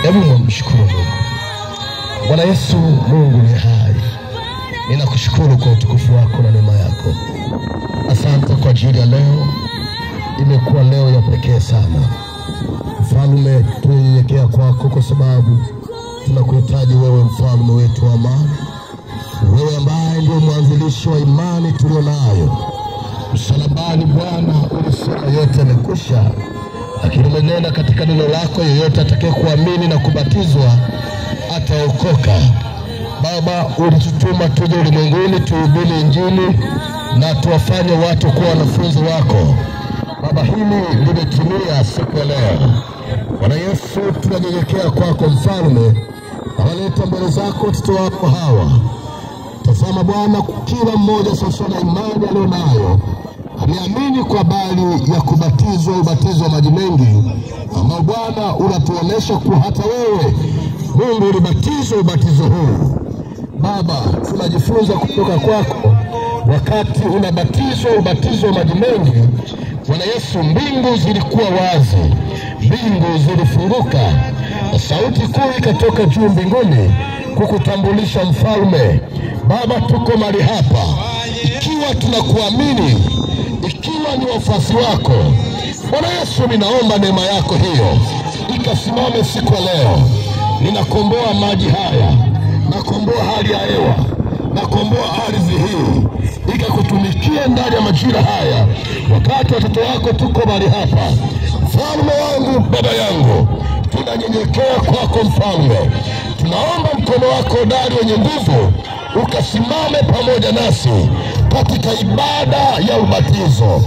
Hebu mshukuru Mungu. Bwana Yesu, Mungu ni hai. Ninakushukuru kwa utukufu wako na neema yako. Asante kwa ajili ya leo. Imekuwa leo ya pekee sana. Mfalme, tunanyenyekea kwako kwa sababu tunakuhitaji wewe, mfalme wetu wa amani. Wewe ambaye ndio mwanzilishi wa imani tulionayo. Msalabani Bwana ulisema yote yamekwisha, lakini umenena katika neno lako, yeyote atakayekuamini na kubatizwa ataokoka. Baba, ulitutuma tuje ulimwenguni tuhubiri Injili na tuwafanye watu kuwa wanafunzi wako. Baba, hili limetimia siku ya leo. Bwana Yesu, tunanyenyekea kwako mfalme, nawaleta mbele zako watoto wako hawa. Tazama Bwana, kila mmoja sasa na imani alionayo ameamini kwa habari ya kubatizwa ubatizo wa maji mengi, ambao Bwana unatuonesha kuwa hata wewe Mungu ulibatizwa ubatizo huu. Baba, tunajifunza kutoka kwako, wakati unabatizwa ubatizo wa maji mengi, Bwana Yesu, mbingu zilikuwa wazi, mbingu zilifunguka, na sauti kuu ikatoka juu mbinguni kukutambulisha mfalme. Baba, tuko mahali hapa ikiwa tunakuamini, ikiwa ni wafuasi wako. Bwana Yesu, ninaomba neema yako hiyo ikasimame siku ya leo. Ninakomboa maji haya, nakomboa hali ya hewa, nakomboa ardhi hii ikakutumikia ndani ya majira haya, wakati watoto wako tuko mahali hapa. Mfalme wangu, baba yangu, tunanyenyekea kwako mfalme. Tunaomba mkono wako hodari wenye nguvu ukasimame pamoja nasi katika ibada ya ubatizo,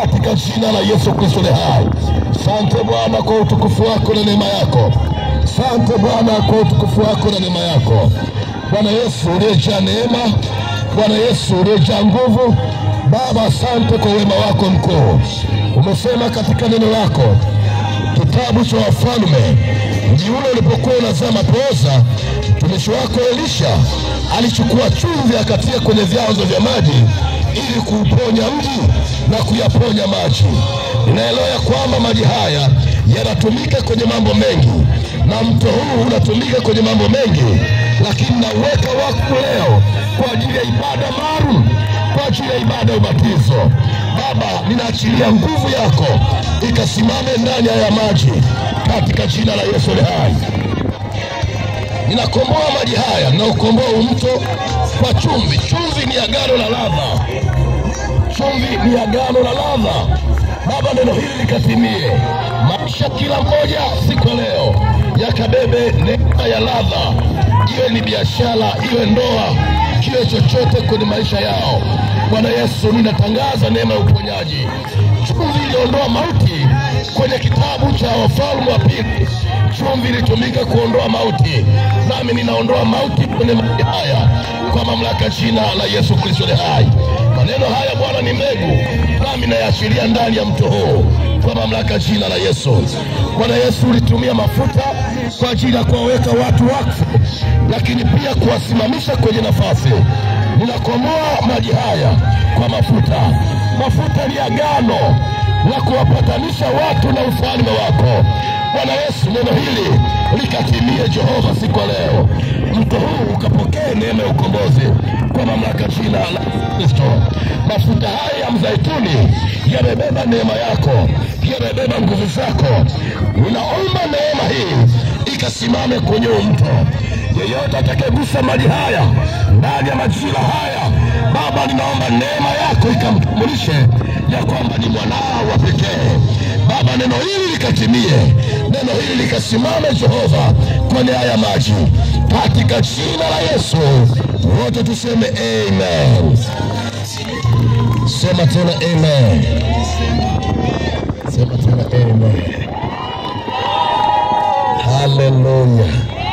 katika jina la Yesu Kristo le hai. Asante Bwana kwa utukufu wako na neema yako. Asante Bwana kwa utukufu wako na neema yako. Bwana Yesu uliyejaa neema, Bwana Yesu uliyejaa nguvu, Baba asante kwa wema wako mkuu. Umesema katika neno lako, kitabu cha Wafalme, mji ule ulipokuwa unazama pooza, mtumishi wako Elisha alichukua chumvi akatia kwenye vyanzo vya maji ili kuuponya mji na kuyaponya maji. Ninaelewa ya kwamba maji haya yanatumika kwenye mambo mengi, na mto huu unatumika kwenye mambo mengi, lakini naweka wakfu leo kwa ajili ya ibada maalum, kwa ajili ya ibada ya ubatizo. Baba, ninaachilia nguvu yako ikasimame ndani ya maji katika jina la Yesu aliye hai. Ninakomboa maji haya, ninaukomboa mto kwa chumvi. Chumvi ni agano la ladha. Chumvi ni agano la ladha. Baba, neno hili likatimie maisha kila mmoja siku leo, yakabebe neema ya ladha, iwe ni biashara, iwe ndoa, kiwe chochote kwenye maisha yao. Bwana Yesu, ninatangaza neema ya uponyaji. Chumvi iliondoa mauti kwenye kitabu cha Wafalme wa Pili. Chumvi ilitumika kuondoa mauti, nami ninaondoa mauti kwenye maji haya kwa mamlaka jina la Yesu Kristo aliye hai. Maneno haya Bwana ni mbegu, nami nayaashiria ndani ya mto huu kwa mamlaka jina la Yesu. Bwana Yesu, ulitumia mafuta kwa ajili ya kuwaweka watu wakfu, lakini pia kuwasimamisha kwenye nafasi. Ninakomoa maji haya kwa mafuta. Mafuta ni agano la kuwapatanisha watu na ufalme wako. Bwana Yesu, neno hili likatimie Jehova siku ya leo. Mto huu ukapokee neema ya ukombozi kwa mamlaka jina la Kristo. Mafuta haya ya mzaituni yamebeba neema yako, yamebeba nguvu zako. Ninaomba neema hii ikasimame kwenye mto. Yeyote atakayegusa maji haya ndani ya majira haya, Baba, ninaomba neema yako ikamtambulishe ya kwamba ni mwanao wa pekee. Baba, neno hili likatimie, neno hili likasimame Jehova kwenye haya maji, katika jina la Yesu. Wote tuseme amen. Sema tena amen. Sema tena amen. Hallelujah.